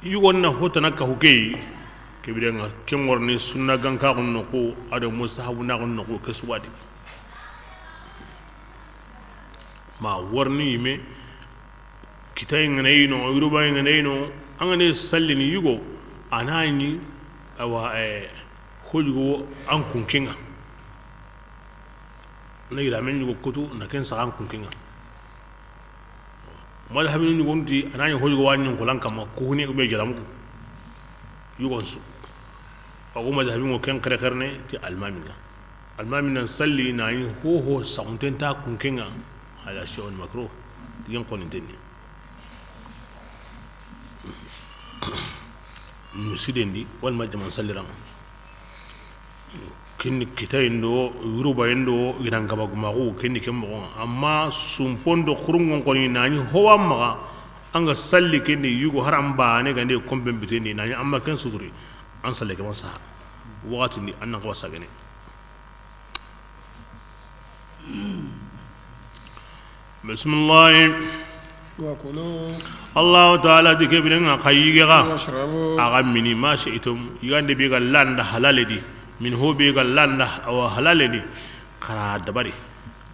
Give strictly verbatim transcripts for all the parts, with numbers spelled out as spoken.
Yugon na hotana kahu ke yi, ke biren ŋa, ken ŋorni sunna gankaxun noxu, a do mustahabu naxun noxu, ke suwadi. Ma worni yime, kitaye ŋa na yi no, yurubaye ŋa na yi no, an ga ne sallini yugo, a na ɲi, awa, eh, hojugo an kunke ŋa. Na yiramen ɲugo kutu, na ken saxan kunke ŋa. Madhabini ɲugonti, a na ɲi hojugo wa ɲi nkolan kamma, kuhuni ube jalamu. Yugon su. Ago madhabin ŋo ken xerexerene ti almami ŋa. Almami nan salli na ɲi hoho saxunten ta kunke ŋa, hada shay'un makruh. Digen koninten ni. Misiden di, walma jaman salliran ŋa. Kenni kitayen do, yurubayen do, i nan gaba gumaxu, kenni ken moxon ŋa. Amma sumpon do xurunŋon xoni, na ɲi howa maxa, an ga salli kenni yugo, har an bane gande kompen bitendi, na ɲi amma ken suturi, an salli ke ma saha. Waxatindi, an nan xawa sagene. Bisimilahi. وكلوا Allahu taala ti ke biren ŋa, xa yige xa, واشربوا a ga mini, ما شئتم, yigande be ga landa halale di, min ho be ga landa awa halale di, xa ra dabari.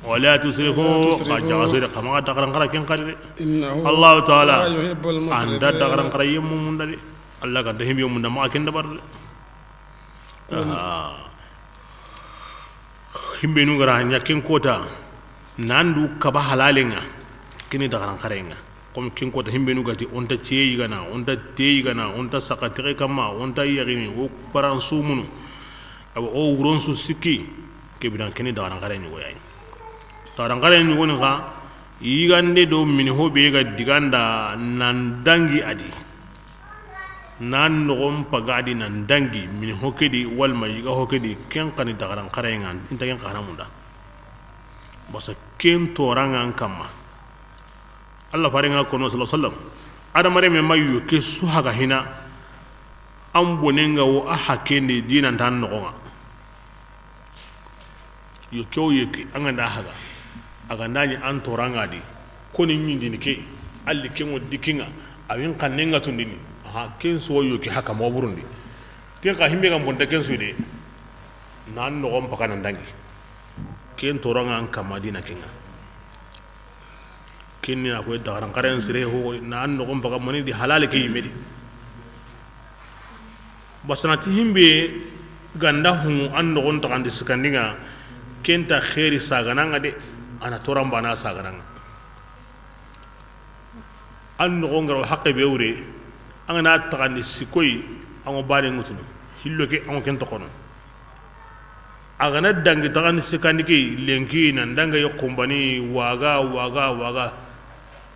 ولا تسرفوا ولا تسرفوا. Xa jaxase de, xa maxa dagaran xara ken xari de. إنه Allahu taala لا يحب المسرفين. An da dagaran xara yemmu munda de. Allah ga da himbe munda maxa ken dabari de. Aha. Himbenu ga ra ɲa ken kota, nan du kaba halalen ŋa, kini dagaran xaren ŋa. Comme ken kota himbenu ga ti, o nta ciye yigana, o nta te yigana, o nta saka texe kamma, o nta yaxini, o paran sumunu. Awa, o wuron su sikki, ke biran kini dagaran xaren ɲugo yayi. Dagaran xaren ɲugoni xa, yigande do mini ho be ga diganda nan dangi a di. Na noxon paga di nan dangi, mini ho ke di, walma yiga ho ke di, ken xa ni dagaran xarayen ŋa, inta ken xa na munda. Basa ken toran ŋa an kamma. Allah faren ŋa kono, sallallahu alaihi wasallam. Adama renme ma yoke su haga hina, an bonen ŋa wo a hakendi dinantan noxon ŋa. Yoke wo yoke, an ga nda haga, a ga nda ɲi an toran ŋa di, koni ɲindini ke, alli ken ŋo dikki ŋa, a win xannen ŋa tundini, aha, ken su wo yoke haka mo burundi. Ken xa himbe ga bonta ken su de, na noxon paga nan dangi. Ken toran ŋa an kamma dina ken ŋa. Kenni a koy dagaran xaren sire ho, na an noxon paga mani di halale ke yime di. Basanati himbe ga nda hungu an noxon taxandi sikandi ŋa, ken nta xeeri sagana ŋa de, a na toran bana sagana ŋa. An noxon ga ro haqqe be wure, an ga na taxandi sikoy, an ŋo bane ŋutunu, hillo ke an ŋo ken toxono. A ga na dangi taxandi sikandi ke, lenki nan danga yi xumbani, waga, waga, waga.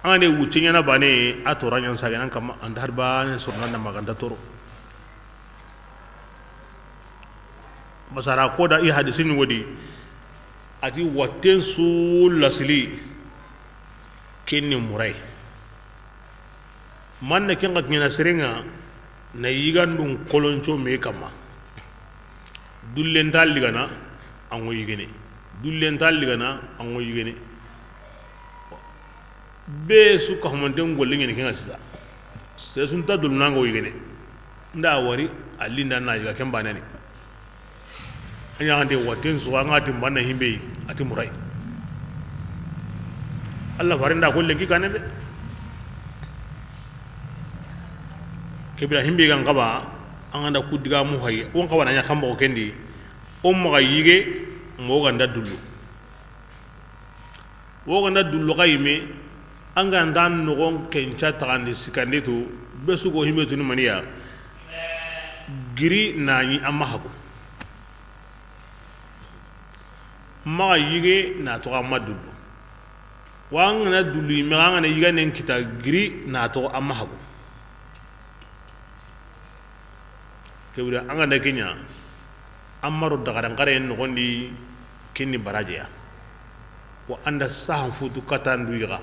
An ga ne wucce ɲana bane, a toran ɲan sage nan kamma, an da har bane sorona na maganta toro. Basara ko da i hadisi ɲugo di, a ti watten su lasili, kenni muray. Manne ken ga kiɲana seren ŋa, na yigandun kolonco me kamma. Dullen ta ligana, an ŋo yigene. Dullen ta ligana, an ŋo yigene. Be su ka humanten golle ɲeni ken ŋa sisa. Sere su nta dullu na ŋa wo yigene. Nda wari, a linda na yiga ken bane ni. A ɲaxante watten su, an ga ti n banna himbe yi, a ti muray. Allah faren da ko lenki kane de. Ke bira himbe ga n xaba, an ga nda ku digamu hayi, o n xaba na ɲa xa moxo kendi, o maxa yige, mo ga nda dullu. Wo ga nda dullu xa yime, an ga nda noxon kenca taxandi sikandi tu, be su go himbe tunu maniya, giri na ɲi an ma hagu. Maxa yige na toxo an ma dullu. Wa an ga na dullu yime, an ga na yiganen kita, giri na toxo an ma hagu. Ke bire an ga nda ke ɲa, an ma ro dagaran xarayen noxon di, kenni baraje ya. Wa an da sahan futu katan du yiga.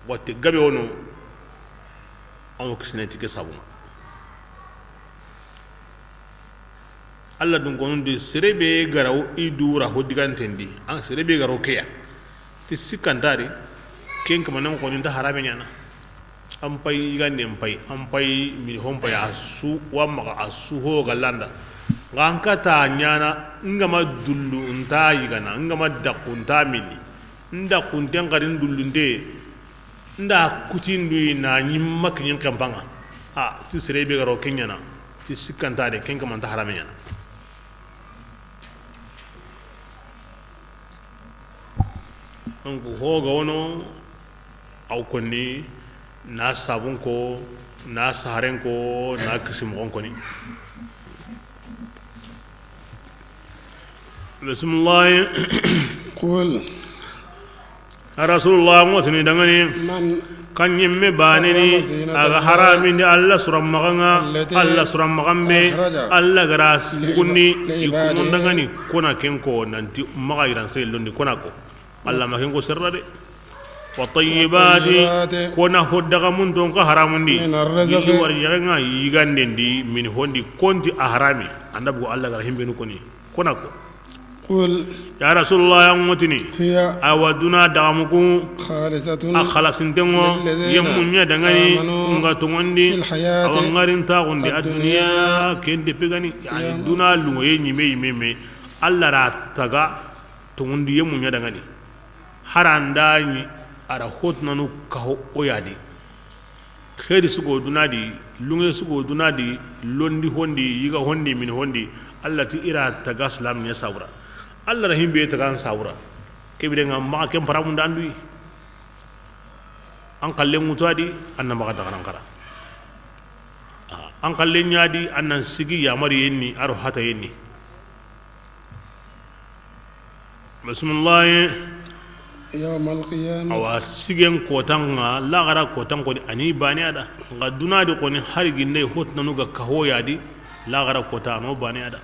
Watte gabe wono, an wo kisine ti ke sabun ŋa. Allah dun konun di, sere be ga ra wo i du ra ho diganten di, an sere be ga ra wo ke ya. Ti sikkantari, ken kamanen xoni nta harame ɲana. An pay yiganden pay, an pay mini hon pay, a su wa maxa, a su ho ga landa. Nxa an kata ɲana, n ga ma dullu nta yigana, n ga ma daqqu nta mini. N daqqunten xadi n dullunte, n da kutinduyi na ɲimma kiɲin xenpanŋa. A ti sere be ga ro ke ɲana, ti sikkanta de, ken kamanta harame ɲana. Donc ho ga wono, aw konni na sabun ko, na saharen ko, na kisimoxon koni. Bisimilahi. Qul. A Rasulullah, ŋotini dangani. Man. Kan ɲimme baneni, harrama zinata, a ga Allahi, haramindi Alla suran maxanŋa, allati, Alla suran maxan be, akhraja, Alla ga ra, li, bugundi, li, i kunun, ibadi, dangani, kona ken ko, nanti maxa yiran sey londi kona ko. Alla ma ken ko serra de. Wa tayyibati, wa tayyibati, kona ho dagamunton ka haramundi. Min arrizqi. Yigi wari yaxenŋa yiganden di, min hondi konti a harami. An da bugu Alla ga ra himbenu koni. Kona ko. Qul. Ya Rasulullah, ya ŋotini. Hiya. Awa duna dagamuku. Khalisatun. A xalasintenŋo. Lilladhina. Yemmu ɲa dangani. Amanu. Kunga tongondi. Fil hayati. Awa ŋarintaxundi. Ad-dunya. Aduniya. Ken de pegani. Yani, yama, duna lungoye ɲime ɲime me. Alla ra taga tongondi yemmu ɲa dangani. Haranda ɲi a ra hotunanu kaho oyadi. Xeeri sugo duna di, lunge sugo duna di, londi hondi, yiga hondi, mini hondi, Alla ti i ra taga silaame sabura. Alla ra himbe taga n sabura. Ke birenŋa maxa ken paramundanduyi. An xalle ŋutu a di, an na maxa daxaran xara. An xalle ɲa di, an nan sigi yamariyen ni, a ro hatayen ni. Bisimilahi. Yawmal qiyamati. Awa sigen kotanŋa, laxara kotan koni, a ni bane a da. Nxa duna di koni, hari ginde hotunanu ga kaho ya di, laxara kota a no bane a da.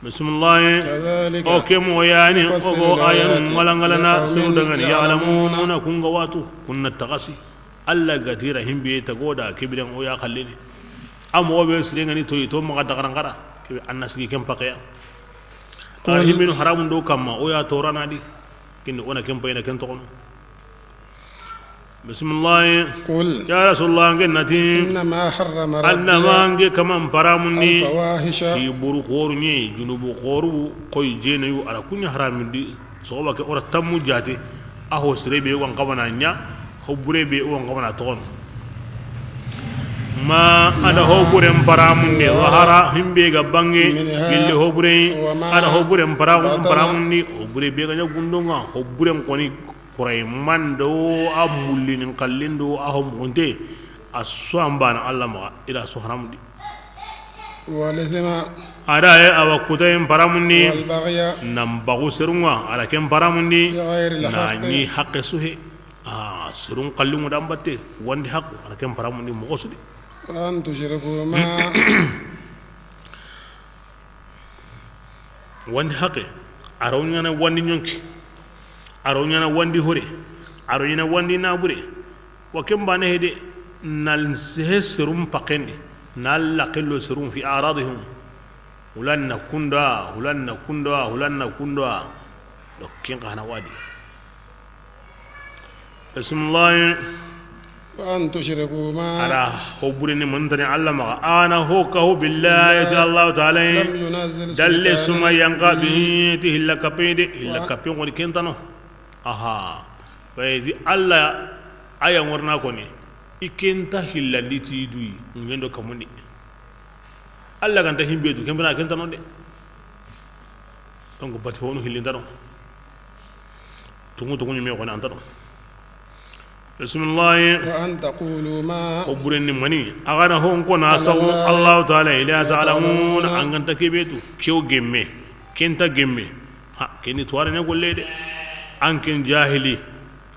Bisimilahi. Kadhalika. O ke moxo yani, o go ayanu ŋalanŋalana, nufassilu l-ayati, sunu dangani, liqawmin ya'lamun, ya'lamuna, kunga watu, kunna taxasi. Alla ga ti ra himbe tagoda, ke biren o ya xalleni. A moxo be sirengani toyi, to maxa daxaran xara, ke be an na sigi ken paxeya. Qul. A himbenu haramun do kamma, o ya torana di. Kindi o na ken payina ken toxono. Bisimilahi. Qul. Ya Rasulullah, nge nati. Innama harrama rabbi. Annama nge kaman paramundi. Al-fawahisha. Ki buru xoru ɲi, junubu xoru, koy jeneyu, a ra kuɲa haramundi. Soxoba ke o ra tammu jate. A ho sire be wan xabana ɲa, ho bure be wan xabana toxono. Ma a da ho buren paramundi, zahara, himbe ga bange, minha, gilli ho bure, wa ma, a da ho buren paramundi, batana, ho bure be ga ɲa gundonŋa, ho buren koni, Xurayman do a mullinin xallin do a ho muxunte, a su an bana Alla maxa, i da su haramundi. Wal ithma. A da ye awa kutayen paramundi. Wal baghya. Nan baxu serunŋa, a da ken paramundi. Bi ghayril haqqi. Na ɲi haqqe su he. A serun xallinŋu da n batte, wandi haqqu, a da ken paramundi moxo su di. Wa an tushriku ma. Wandi haqqe, a ro ɲana wandi ɲonki, a ro ɲana wandi hore, a ro ɲana wandi nabure. Wa ken bane hede, na sehe serum pakendi, na laqillo serum fi aradihum. Hulan na kunda, hulan na kunda, hulan na kunda. Do ken xa na wadi. Bisimilahi. Wa an tushriku ma. A da ho bureni mantani Alla maxa. A na ho kahu billahi ti Allahu taala. Lam yunazzil. Dalle sultanan. Suma yanqa bihi ti hilla kappe de. Hilla kappe ngoni kentano. Aha. Bay di Alla aya ngorna koni. I kenta hillandi ti duyi. Ngendo kamundi. Alla ganta himbe du kembena kentano de. Donc bati honu hillintano. Tungu tungu ɲime xoni antano. Bisimilahi. Wa an taqulu ma. O burenni mani. A ga na hon ko na sago Allahu taala ila ta'lamun, an ganta kebetu. Kew gemme. Kenta gemme. Ha, keni tuware ne golle de. An ken jahili.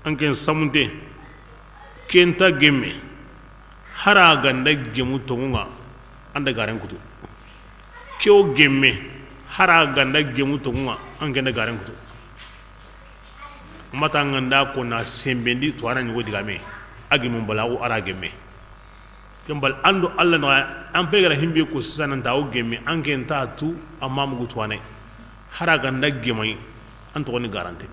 An ken samunte. Kenta gemme. Hara ganda gemu tongunga. Anda garen kutu. Kew gemme, hara ganda gemu tongunga, an genda garen kutu. Mata nganda ko na sembendi to ana ɲugo digame. A gemu balagu ara gemme. Kembal ando Alla na an pegara himbe ko sisa nan tawo gemme, an ken ta tu amma mugu to ane. Hara ganda gemai, an to ni garante.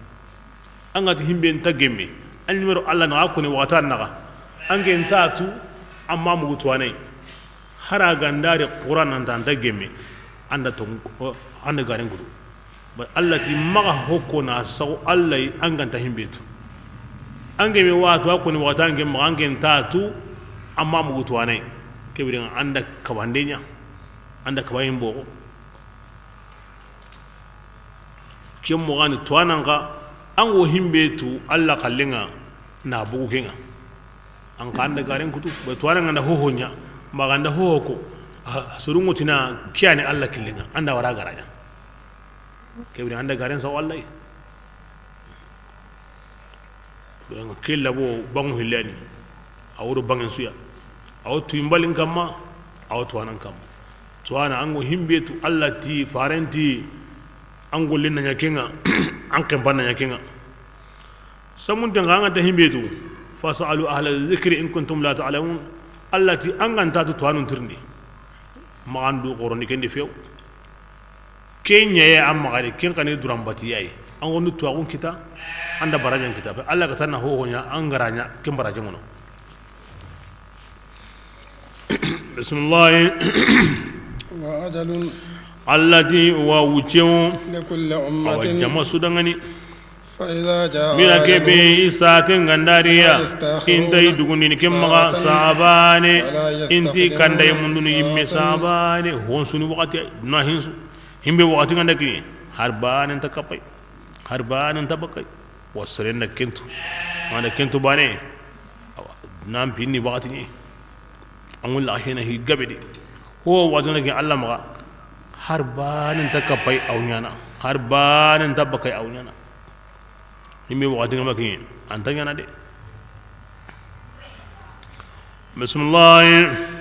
An ga ti himbe nta gemme, an numéro Alla na ko ni wata naga. An ke nta tu, an ma mugu tuwaana yi. Hari ga nda ri Qur'an nan ta, an ta gemme, an da ton, an da garen kutu. Ba Allah ti maxa hokko na saxu Allah yi, an ga nta himbe tu. An gemme wa tu, a koni waxati an gemme, an ke nta tu, an ma mugu tuwaana yi. Ke biren ŋa an da kabande ɲa, an da kabayin boxo. Ken moxo ni tuwaanan xa, an go himbe tu Allah xallen ŋa na bugu ken ŋa. An xa an da garen kutu, ba tuwaanan ŋa nda hoho ɲa, ma ga nda hoho ko, a, sorun ŋo tina kiyani Allah killen ŋa, an da wara garaɲa. Ke biren ŋa an da garen saxu Allah yi. Donc, ke labo banŋu hillani, a wo do banŋen su ya, a wo tuyinbalin kamma, a wo tuwaanan kamma. Tuwaana, an go himbe tu, Allah ti, faren ti, an gollin na ɲa ken ŋa, an kempan na ɲa ken ŋa. Samunten xa, an ga nta himbe tu, fasalu ahla dhikri in kuntum la ta'lamun. Allah ti, an ga nta tu tuwaanun tirindi, maxa an du xorondi ken di few. Ken ɲa ye an maxa de, ken xa ni duran batiya yi. An go ni tuwaaxun kita, an da barajen kita. Ba Allah ga ta na hoho ɲa, an garaɲa, ken barajen ŋono. Bismillahi. Wa ajalun. Allah ti wa wuccewo. Li kulli ummatin. Awa jama su danŋa ni. Fa idha jaa ajaluhum. Mina ke be i saaten ga nda ri ya. La yasta'khiruna. I nta i dugundini ken maxa sa'a baane. Wa la yastaqdimuna. I nti kanda i mundunu yimme sa'a baane. Hon su ni waxati na hinsu. Himbe waxati ga nda kini, hari baane nta kappa yi. Hari baane nta bakka yi. Wa seren da ken tu. An ga nda ken tu baane, awa, nan pinni waxati ɲi. An ŋulla hina hi gabe di. Ho waxati na ke Allah maxa. Hari baane nta kappa yi, a wa ɲaana. Hari baane nta bakka yi, a wa ɲaana. Himbe waxati ŋa ma kini, an ta ɲaana de. Bismillahi.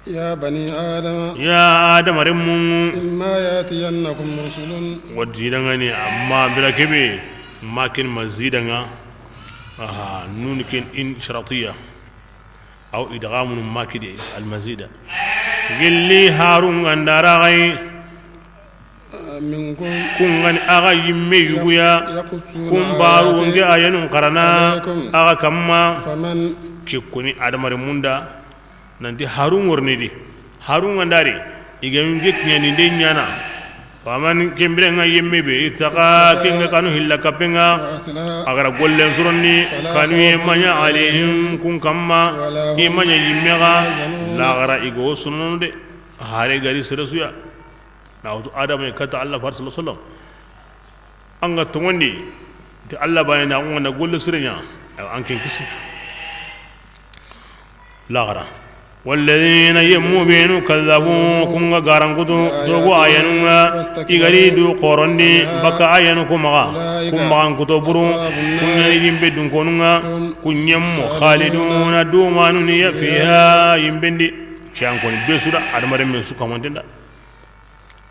يا بني آدم. Ya Adama renmu. إما يأتينكم رسل. Wa ti danŋa ni, amma bila ke be, ma ken ma zi danŋa. Aha, nun ken in shartiya. Aw idghamun ma kidi al mazida. Gilli harun ga nda ra xa yi. منكم. Kun ga ni axa yimme yugu ya. يقصون. Kun baru آياتي. Nge ayanun xarana. عليكم. Axa kamma. فمن. Ke koni Adama renmun da. Nanti harun worni di. Harun ga nda ri. I ga nge kiɲandi nde ɲaana. Faman, ken biren ŋa yimme be, ittaqa, ken ga kanu hilla kappen ŋa, وأصلح. A ga ra gollen sorondi, فلا خوف. Kanu ye ma ɲa, عليهم, kun kamma, ولا هم. I ma ɲa yimme ga, يحزنون. Laxara i go sonono de, hare ga ri sere su ya. Na wutu Adama yi kata Allah far sallallahu alaihi wasallam. An ga tonŋundi, ti Allah baane na, an ga na golle sire ɲa, awa an ken kisi. Laxara. والذين, yemmu benu, كذبوا, kun ga garankutu, togo ayanun ŋa, i ga ri du xorondi, baka ayanu ku maxa, kun maxan kuto buru, kun ɲa ni yimbe dunkonun ŋa, kun yemmu, خالدون, dumanun ya, فيها, yimben di, ke an koni be su da, Adama renmen su kamanten da.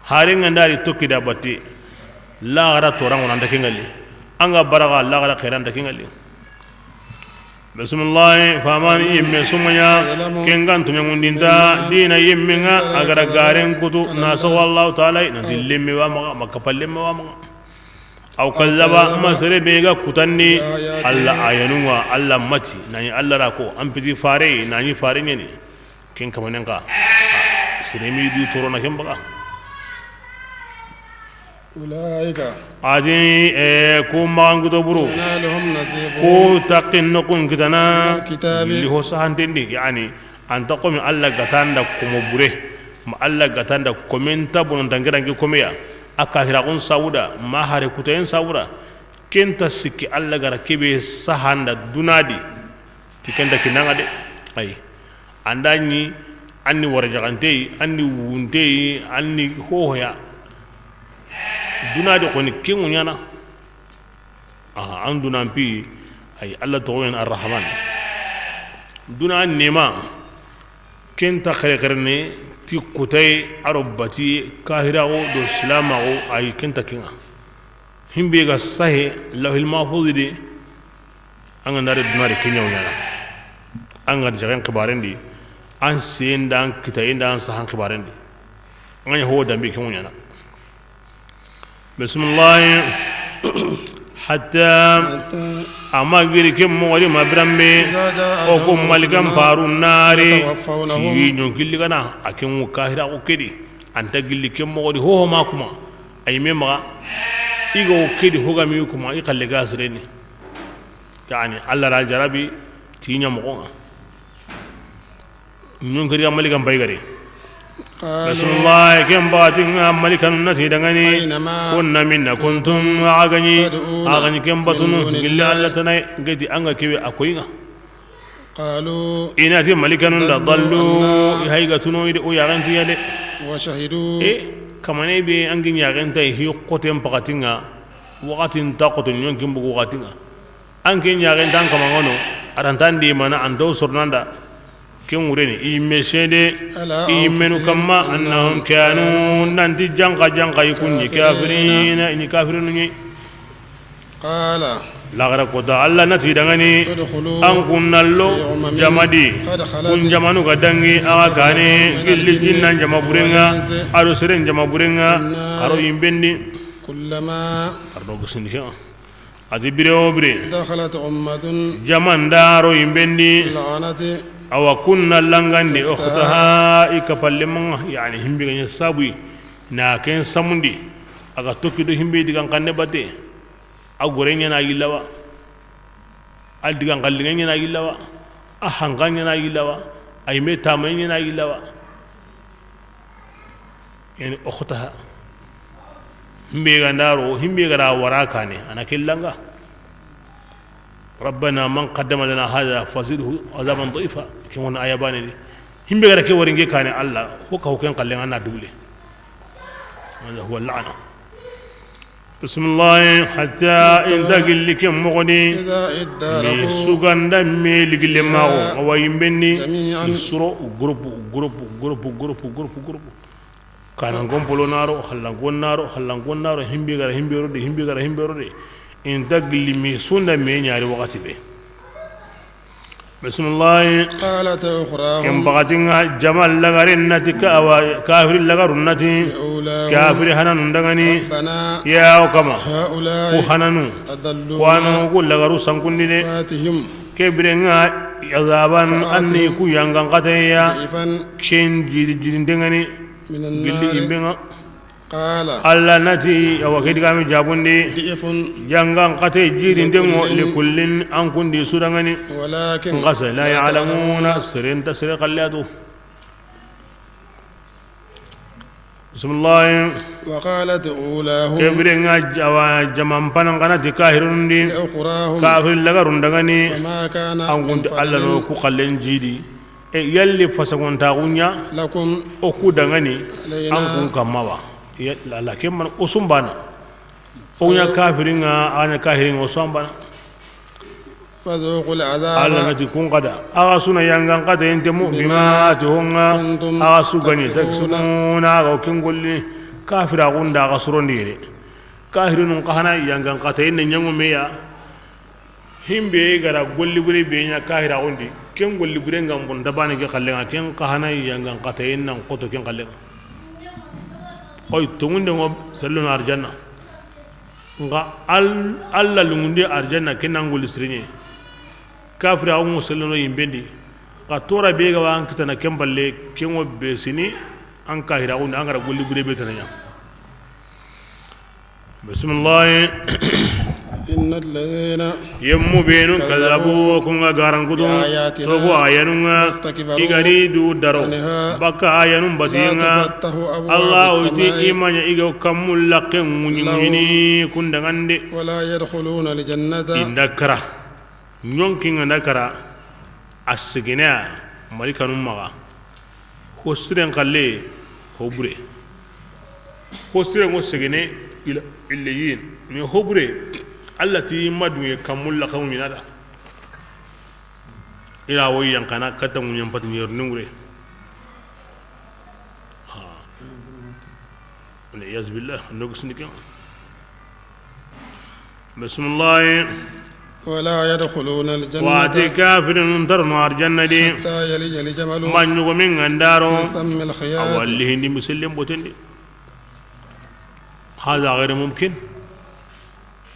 Haren ga nda ri tokki da batti, laxara toran ŋo na an da ken ŋa li. An ga baraga laxara xeran da ken ŋa li. Bismillahi, faman yimme su ma ɲa, ken ga ntu ɲangundinta, dina yimme ŋa, a ga ra garen kutu, na sawa Allahu Ta'ala, nanti lemme wa maxa, ma kappa lemme wa maxa. Aw kazzaba, ma sere be ga kutanni, Allah ayanun ŋa, Allah mati, na ɲi Allah ra ko, an piti fare, na ɲi fare ɲeni. Ken kamanen xa, siremi du toro na ken baga. أولئك. A ti, e, ku maxankuto buru. ينالهم نصيبهم. Ku taxin noxun kitana. من الكتاب. Li ho sahantendi, yani, an ta komi Allah ga ta an da komo bure. Ma Allah ga ta an da komen ta bonon tangiranke komeya. A kahiraxun sabuda, ma hare kutayen sabuda. Ken ta sikki Allah ga ra ke be sahanda dunadi. Ti ken ta kinanga de. Ay. An da ɲi, an ni wara jaxante yi, an ni wunte yi, an ni hohoya. Duna de xoni ken ŋo ɲaana. Aha, an duna mpi, ay, Allah toxo ɲa ni Arrahman. Duna nema, ken ta xerexerene, ti kutay, a ro bati, kahiraxo do silamaxo, ay, ken ta ken ŋa. Himbe ga sahe Lawhil Mahfuz de, an ga nda ri duna de ke ɲa wo ɲaana. An ga jaxen xibaren di, an sen da, an kitayen da, an sahan xibaren di. An ga ɲa ho dambe ke ŋo ɲaana. Bismillahi. Hatta, a ma giri ken moxo di ma biranbe, o ku malikan paru nari, ti ɲonkilli gana a ken ŋu kahira ko kedi, anta gilli ken moxo di hoho ma kuma, a yi me maxa, i ga wo kedi hogami kuma, i xalle ga sireni. Yani, Allah ra jarabi ti ɲa moxo ŋa. Ɲonkiri a malikan pay gari. Bismillah, ken baxati ŋa malikanu nati dangani. Kunna minna kuntum, a gani, a gani ken batunu gilli Allah tanay, gedi anga kewe a koyi ŋa. I nati malikanu da, dallu, i hayga tuno ide o yaxenti ya de. E, kamane be angi yaxenta hi xoten baxati ŋa, waxatin ta xoto ɲonkin bugu waxati ŋa. An ke ɲaxen tan kama ŋono, arantan di mana an do sornanda. Ken wureni i me sede, i menu kamma, annahum kanu, nanti janka janka i kunni kafirina, i ni kafirinu ni. Laxara kota, Allah nati dangani, an kunnallo jamadi, kun jamanu ga dangi, a ga kane gilli jinnan jama burenga, ado seren jama burenga, aro yimbendi. Ardo gusindi. Ati bire wo bire. Dakhalat ummatun. Jaman daro yimbendi. La'anat. Awa kunna langandi ukhtaha, i kapalle manga, yani himbe ganya sabu na ken samundi. A ga tokki do himbe digan kanne bate. A gore ɲana yillawa. A digan kallinga ɲana yillawa. A hanga ɲana yillawa. A yime tama ɲana yillawa. Yani ukhtaha. Himbe ga ndaro, himbe ga da wara kane, ana kellanga. Rabbana man qaddama lana hadha fazidhu adhaban dhifa. Ken wona aya bane ni. Himbe ga da ke waringe kane Allah, ho ka ho ken kallen ana double. Hadha huwa la'na. Bismillah, hatta inta gilli ken moxo di. Idha iddaraku. Mi suganda me ligile maxo, awa yimbendi. Jami'an. I suro groupe, groupe, groupe, groupe, groupe, groupe. Kanan kompolo naro, hallan kon naro, hallan kon naro, himbi gara himbi rode, himbi gara himbi rode. Inta gilli mi sunda me ɲari waxati be. Bismillah. Qalat ukhrahum. Ken baxati ŋa jama lagaren nati ka, awa kafiri lagarun nati. Li ulahum. Kafiri hananu ndangani. Rabbana. Ya o kama. Haula'i. Ku hananu. Adalluna. Ku hanu ku lagaru sankundi de. Fatihim. Ke bire ŋa azaban. Fa'atihim. Anni ku yangan xateya. Da'ifan. Ken jiri jiri ndengani. Minan. Gilli nari. Yimbe ŋa. Qala. Allah nati, awa ke digame jabundi. Di'fun. Yangan xate jiri ndengo. Likullin. Likullin, an kundi sudangani. Walakin. Nxa sa la ya'lamuna, seren ta sere xallatu. Bismillah. Wa qalat ulahum. Ke bire ŋa jawa jaman panan kana ti kahirundi. Li ukhrahum. Kafir lagarun dangani. Wa ma kana. An kundi Allah no ku xallen jidi. E yalli fasagontaxu ɲa. Lakum. O ku dangani. Alayna. An kun kamma wa. Yalla ke man o sumbana. O ɲa kafiringa, a ɲa kahiringa o sumbana. Fadhuqul adhaba. Allah nati kun kada. Axa suna yangan xate inte mu bima ti honga. Kuntum. Axa su gani taksibuna. Taksibuna, axa o ken golli. Kafira gunda axa surondi yere. Kahirunun xa hana yangan xate inne ɲangu meya. Himbe gara golli bure be ɲa kahira gondi, ken golli bure ngam bon dabane ke xallenga, ken xa hana yangan xatayen nan xoto ken xallenga. Oy, tongunde ngo sellono arjanna. Nga al-, Alla lungunde arjanna ken nan golli siriɲe. Kafira ngo sellono yimbendi. Xa tora be ga wa an kitana ken balle, ken ngo be sini an kahira gondi, an gara golli bure be tana ɲa. Bisimilahi. Inna alladhina. Yemmu benu kazzabu, kun ga garankutu, bi ayatina, togo ayanun ŋa, wastakbaru, i ga ri du daro, anha, baka ayanun batiyen ŋa. La tufattahu abwabu samai. Alla o ti i ma ɲa i ga kammu laqqe ŋuɲi ŋuɲini kun danŋa nde. Wala yadkhuluna aljannata. I nda kara. Ɲonkin ŋa nda kara. A segene ya, malikanun maxa. Ho siren xalle, ho bure. Ho siren ŋo segene, ila, illiyin. Mais ho bure, Alla ti ma duŋe kammu laqqe ŋuɲina da. Ila wo yanqana katta ŋuɲen pati ɲeru ni ŋure. Wal iyaz billah, no gisni ken. Bisimilahi. Wala yadkhuluna aljannata. Wati kafirinun nta rono arjanna di. Hatta yalija aljamalu. Ma ɲogomen ŋa nda ro. Fi sammil khiyati. A wa lihindi misellen boten di. Hadha ghayr mumkin.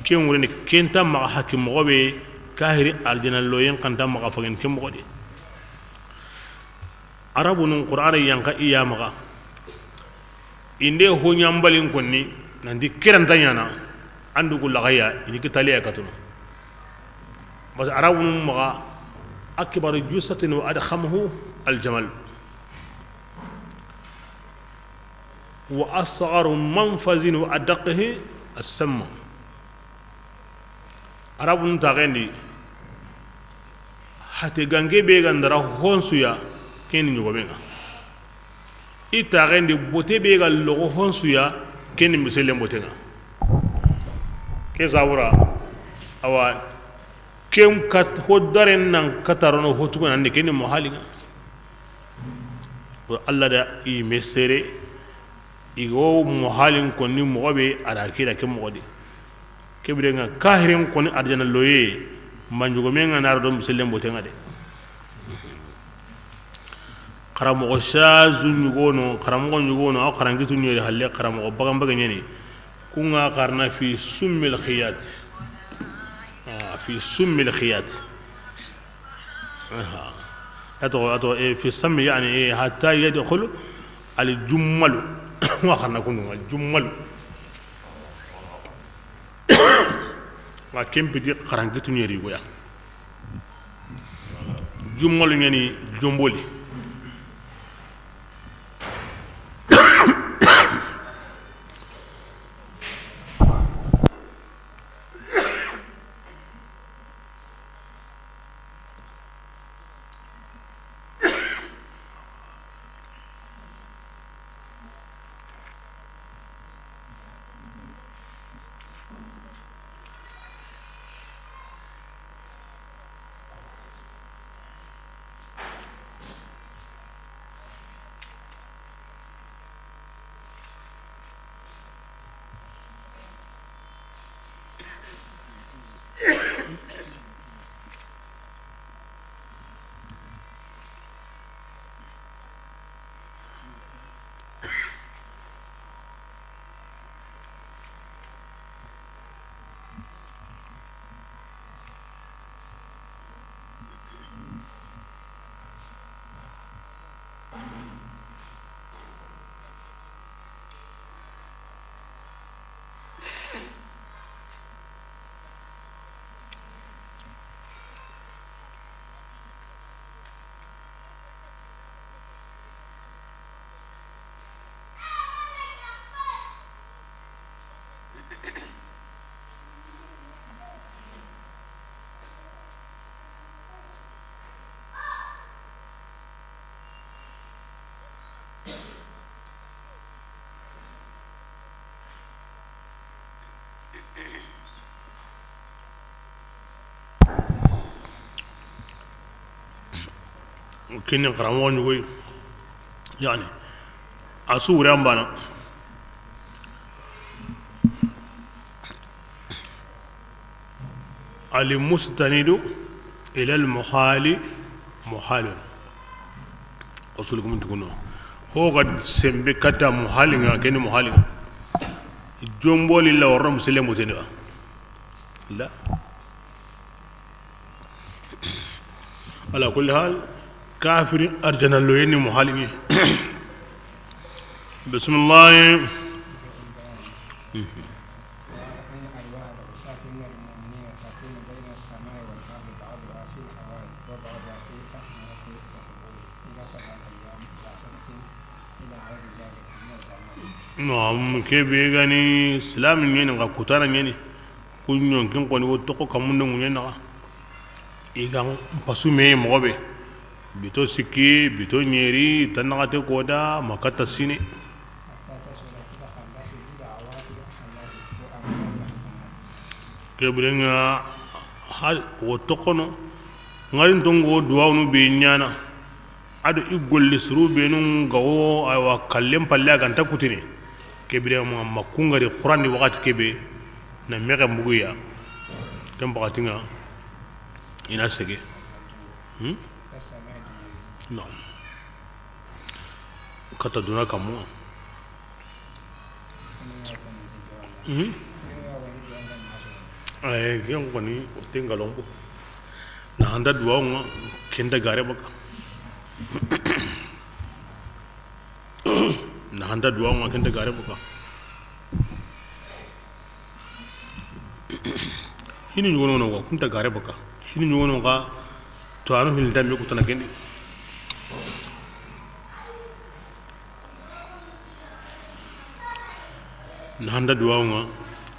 Ken wure ni, ken nta maxa haki moxo be, kahiri arjana loyen xa nta maxa fagen ke moxo de. Arabunun Qur'ana yanqa i ya maxa. I nde ho ɲambalin konni, nanti ke ra nta ɲaana, an du ku laxaya, i ni kitaliya katunu. Parce que Arabunun maxa, أكبر جثة وأضخمه الجمل، وأصغر منفذ وأدقه السم. Arabunun taxen di, hate ganke be ga ndara honsuya, ken ni ɲogomen ŋa. I taxen di, bote be ga loxo honsuya, ken ni miselen boten ŋa. Ke sabura, awa, ken kat-, ho daren nan katarono ho tugunandi, ken ni muhalin ŋa. Wo Allah da i me sere, i go muhalin konni moxo be, a da kira ke moxo di. Ke biren ŋa, kahirin konni arjana loye, manjugomen ŋa na ro do miselen boten ŋa de. Xaramoxo sazu ɲugono, xaramoxo ɲugono, a xarankitu ɲeri halle, xaramoxo bagan baga ɲeni. Ku ŋa xarana fi summil khiyat. Ah, fi summil khiyat. Aha. Ato, ato, e, fi sammi, yani, e, hatta yadkhul al jummalu. Wa xarana kunu, al jummalu. Wa kempiti xarankitu ɲeri goya. Jummalu ɲani jomboli. Kini xaramoxo ɲugoy, yani, a su wure an bana. Al mustanidu ila al muhali muhalun. Usul gumun tuguno. Ho ga sembe kata muhalin ŋa, keni muhalin ŋa. Jomboli la woro musele muteni ba. La. Ala kulli hal, kafiri arjana loyeni muhalin ŋa. Bismillah. وأن أرواح العصاة من المؤمنين تكون بين السماء والأرض بعضها في الهواء وبعضها في الأكنة والقبور إلى سبعة أيام إلى سنة إلى غير ذلك من الزمان. Naam, ke be ga ni silaami ɲeni, xa kutana ɲeni, ku ɲonkin xoni wo toxo kamunde ŋuɲe naxa. I ga n pasu me moxo be, bito sikki, bito ɲeri, tannaxate koda, ma katta sine. Ke biren ŋa, ha wo toxono, ŋarintongo duwawunu be ɲana, a do i golli suru benu ga wo, aywa, kallen palle a ga nta kutini. Ke biren ŋa, ma kungari xurandi waxati ke be, na mexe mbuguya, ken waxati ŋa, i na sege. Hmm? Non. Kata duna kamu. Hmm? Ay, ken koni, o tengalon ko. Na handa duwawu ŋa, ken nta gare baka. Na handa duwawu ŋa, ken nta gare baka. Hini ɲogono no, kun nta gare baka. Hini ɲogono ga, to anu hini tambe ku tana kendi. Na handa duwawu ŋa,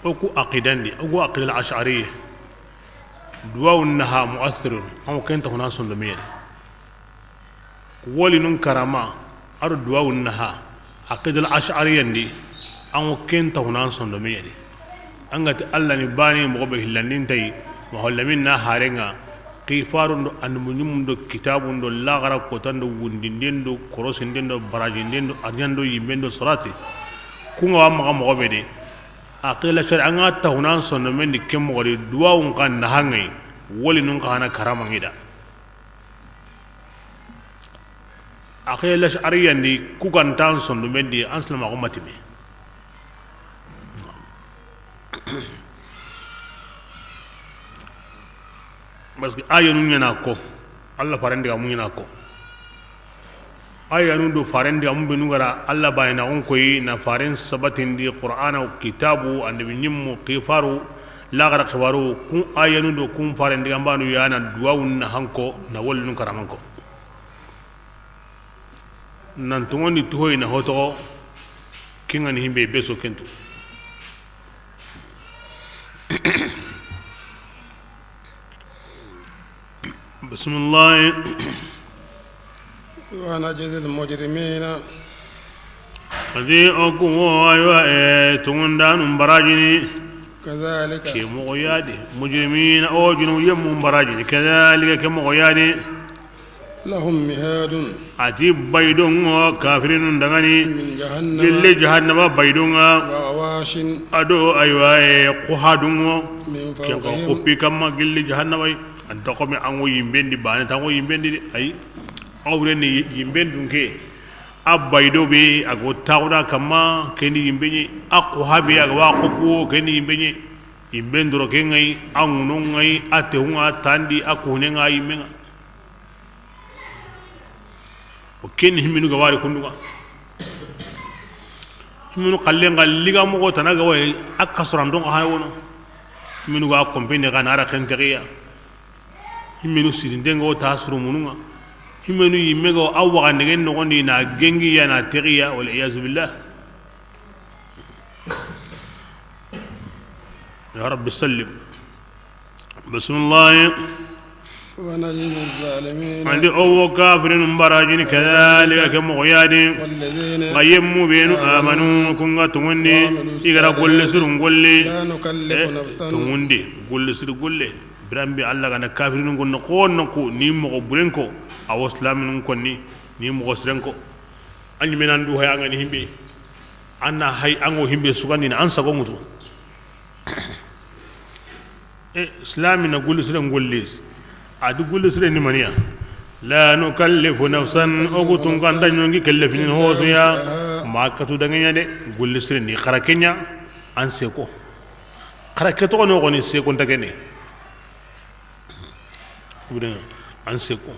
o ku aqidandi, o ku aqida al ash'ari. Duwawu naha mu'assirun, an ken ta huna sondo miyere. Woli nun karama, aro duwawu naha, aqida al ash'ari yandi, an ken ta huna sondo miyere. An ga ti Allah ni bani moxo be hillandin tayi, ma hollamin na harenga, xifarun do annabi ɲimmun do kitabun do laxara kotan do wundinden do korosinden do barajinden do arjan do yimben do sarati. Kunga wa maxa moxo be de. Aqila shari an ga taxunan sondo men di ke moxo di duwawun xa naxangay, woli nun xa hana karama ngida. Aqila shari yandi ku gantan sondo men di an silama ko matime. Parce que ayanu ɲana ko, Allah faren digamu ɲana ko. Ayanu do faren digamu benu gara Allah bayina on koyi na faren sabatindi Qur'ana, kitabu, annabi ɲimmu, xifaru, laxara xibaru, kun ayanu do kun faren digambanu yana duwawun na hanko na wallun karamanko. Nan toŋondi tuhoyi na hotoxo, kengani himbe be so kentu. Bisimilahi. Wa najzil mujrimina. Adi o kuwo aywa, e, toŋondanun barajini. Kadhalika. Ke moxo yadi. Mujrimina, o junubu yemmun barajini. Kadhalika, ke moxo yadi. Lahum mihadun. Ati baydonŋo kafirinun dangani. Min jahannama. Gilli jahannama baydonŋa. Wa ghawashin. Ado aywa, e, kuhadunŋo. Min fawqihim. Ken ka kuppi kamma gilli jahannama yi. Anta komi ango yimbendi bane tango yimbendi de. Ayi. Awreni yimbendun ke. A baydo be ago tawda kamma kendi yimbenye. A kuha be ago wa kuku kendi yimbenye. Yimben doro ke ŋayi, a ŋuno ŋayi, a tewu ŋa tandi, a kuhune ŋa yimmenŋa. O ken himmenu ga wari kunduga. Himmenu xallen ga liga moxo tana ga wayi a kasorandon xa wono. Himmenu ga kompende ga nara xentexiya. Himmenu sidinden ga o ta surumununga. Himmenu yimme ga a waxandegen noxondi na gengiya na texiya wal iyazu billah. Ya rabbi sallim. Bisimilahi. Wa najzi zalimin. Andi o wo kafirinun barajini kadhalika ke moxo yadi. Walladhina. Nga yemmu benu amanu kunga tungundi. Wa amilu. Igara golle sirun golle. La nukallifu nafsan. Tungundi golle sir golle. Birambi Allah gana kafirinun gonno xonno ko ni moxo burenko. Awo islaminun konni ni moxo sirenko. Anyi menandu haya ngani himbe. Anna hay ango himbe sugandini an sago ŋutu. E, islami na gulli sire ngolli. A di gulli sire ni maniya. La nukallifu nafsan, o gutun kanta ɲongi kellefini hosuya. Ma katu dangenya de, gulli sire ni xara kenya, an seko. Xara ke toxo no xoni seko ntagene. Kubirenga, an seko.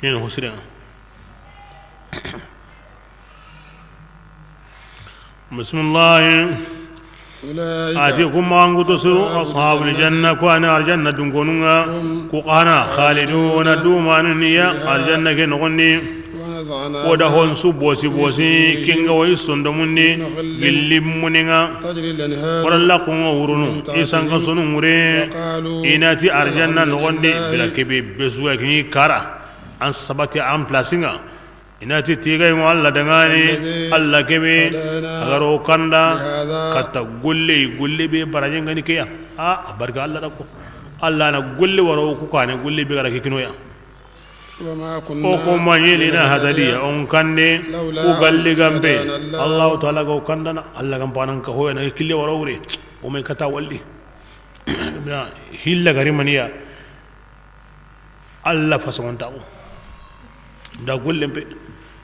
Ken hosirenga. Bisimilahi. Ulaika. Ati ku maxanguto siru ashabul janna, ku ani arjanna dunkonunga. Hum. Ku xana khaliduna, dumanu niya arjanna ke noxondi. Wa nazana. O da honsu bosi bosi, kinga wayi sondomundi, gilli muninga. Tajri al-anhar. Wara lakunga wurunu, min tahtihi. Isanka sonu ngure. Wa qalu. Inati arjanna noxondi, bila kebe besuwa kini kara. An sabati an placinga. Inati tigay mo Allah dangani, alladhi, Allah kebe, hadana, agaro kanda, lihadha, katta golle, golle be barajen gani keya. A, barka Allah da ko. Allah na golle waro ku kane, golle be gara kikinoya. Wa ma kunna, o ko ma ɲeli na hatadiya, on kande, lawla, ku galli gambe, hadana Allah. Allah Ta'ala go kandana, Allah gam panan ka hoya na kille waro wure. O me kata walli. Hilla gari maniya. Allah fasoŋontaxu da gollen pe.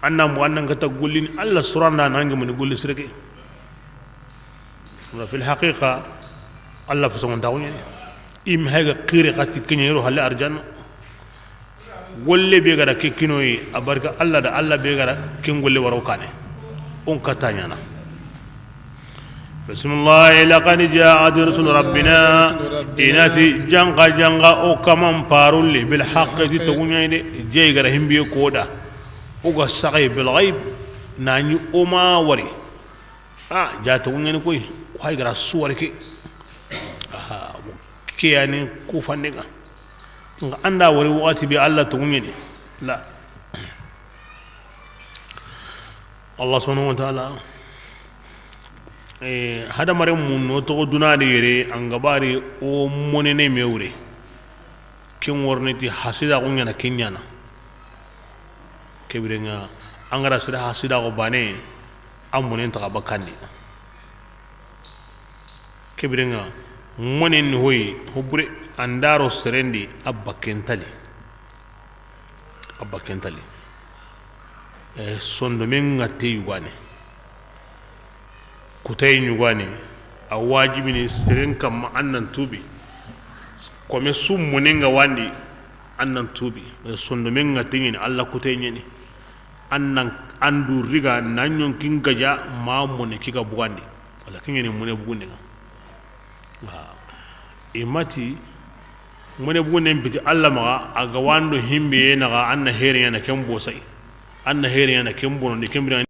Anna mo annan kata gollini Allah suranda nange mani golli sireke. Wala fil haqiqa, Alla fasoŋontaxu ɲeni. I ma hayga xiri xati ke ɲa yero halle arjanna. Golle be ga da ke kinoyi, a barka Alla da, Alla be ga da ken golle waro kane. O n katta ɲana. Bismillahi, laqad ja'at rusulu rabbina. I na ti janka janka o kaman parun li bil haqqi ti toguɲayi de. Jeyi ga da himbiye koda. O ga saxay bil ghaib. Na ɲi o ma wari. A ja toguɲani koy. Hay ga da su wari ke. Aha. Ke yani ku fande ga. Nga anda wari waxati be Alla toguɲani. La. Allah subhanahu wa ta'ala, eh, hadamaren mun no toxo duna de yere, an gabari o monene me wure. Ken worni ti hasidaxu ɲana ken ɲana. Ke birenga, an ga ra sere hasidaxu bane, an monen taxa bakandi. Ke birenga, monen ni hoyi, hobure, an da ro serendi, a bakken tali. A bakken tali. Eh, sondomen ŋatte yugane. Kutaye ɲugane. A wajibini seren kamma an nan tubi. Kome su monen ga wandi, an nan tubi. Eh, sondomen ŋatte ɲeni, Alla kutaye ɲeni. An nan, an du riga, nan ɲonkin gaja, ma mone kiga bugandi. Wala kiɲeni mone bugundenga. I mati, mone bugunden piti Alla maxa, a ga wando himbe naxa, an na here ɲana ken bosay. An na here ɲana ken bonondi, ken bira